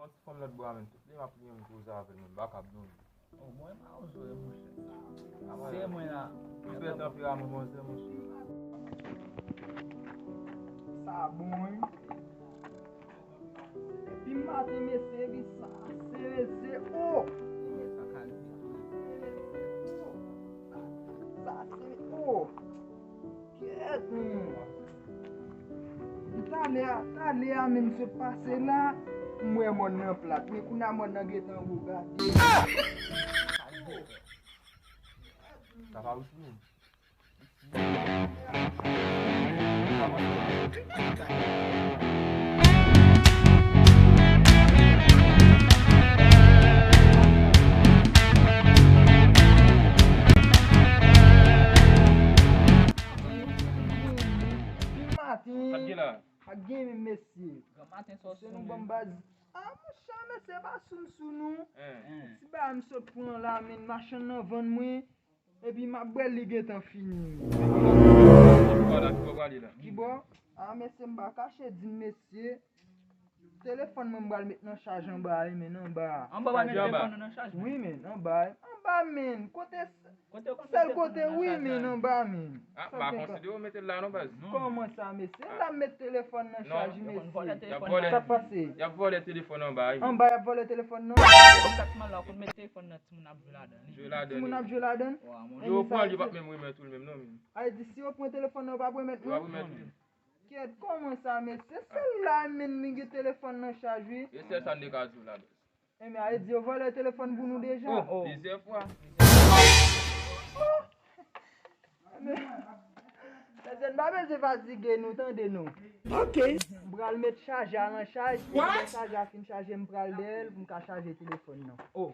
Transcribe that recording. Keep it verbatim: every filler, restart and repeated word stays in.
Yon ti fanm lòt bò a, menm tout lè m ap priye, m koze avè l, menm m pa kab non. Oh, mwen pa oze, monchè. Se mwen la. Li fè tanperaman manzè, monchè. Sa bon, wi. Epi maten, mesye, epi sa sere se o. Sa sere o. Kèt, men. Talè a, talè a menm sot pase la, m wè mòn nan plat. Men kounye a mòn nan gentan wo gade. Sa pa wouti menm. Depi maten. Sa k gen la? Ak gen menm mesye. Granmaten sòs. Se nou ban m baz. Ah, monchè, mesye pa sou m sou nou. Ti bagay m sot pran la, men machann nan vann mwen. Epi m ap bwè l, li gentan fini. Ki bò la, ki bò prale la? Ki bò? Ah, mesye, m pa kache di n, mesye. Telefòn mwen m pral met nan chaj anba a, men anba a. Anba, w pral met telefòn nan nan chaj? Wi, men anba a. Anba, men. Kote Sèl kote, wi, men anba, men. Ah, m pa konsidere w mete l la non, baz. Kòman sa, mesye? La m met telefòn nan chaj, mesye. Sa k pase? Y ap vòlè telefòn anba, wi. Anba, y ap vòlè telefòn nan. Sa k mal la, konn met telefòn nan, timoun ap jwe ladan. Jwe ladan. Timoun ap jwe ladan? Yo pran l, yo p ap menm remèt ou l menm non, men. Ay di, si yo pran telefòn nan, yo p ap remèt non? Yo p ap remèt ou. Kèt, kòman sa, mesye? Sèl la, men, li gen telefòn nan chaj, wi. E sèl sa n te ka di w la, baz. Ebyen, a di yo vòlè telefòn pou nou deja. Oh, plizyè fwa. Mesye, n pa bezwen fatige nou, tande non. Ok. M pral met chaje a nan chaj, epi lè chaje a fin chaje, m pral dèyè l pou m ka chaje telefòn nan. Oh.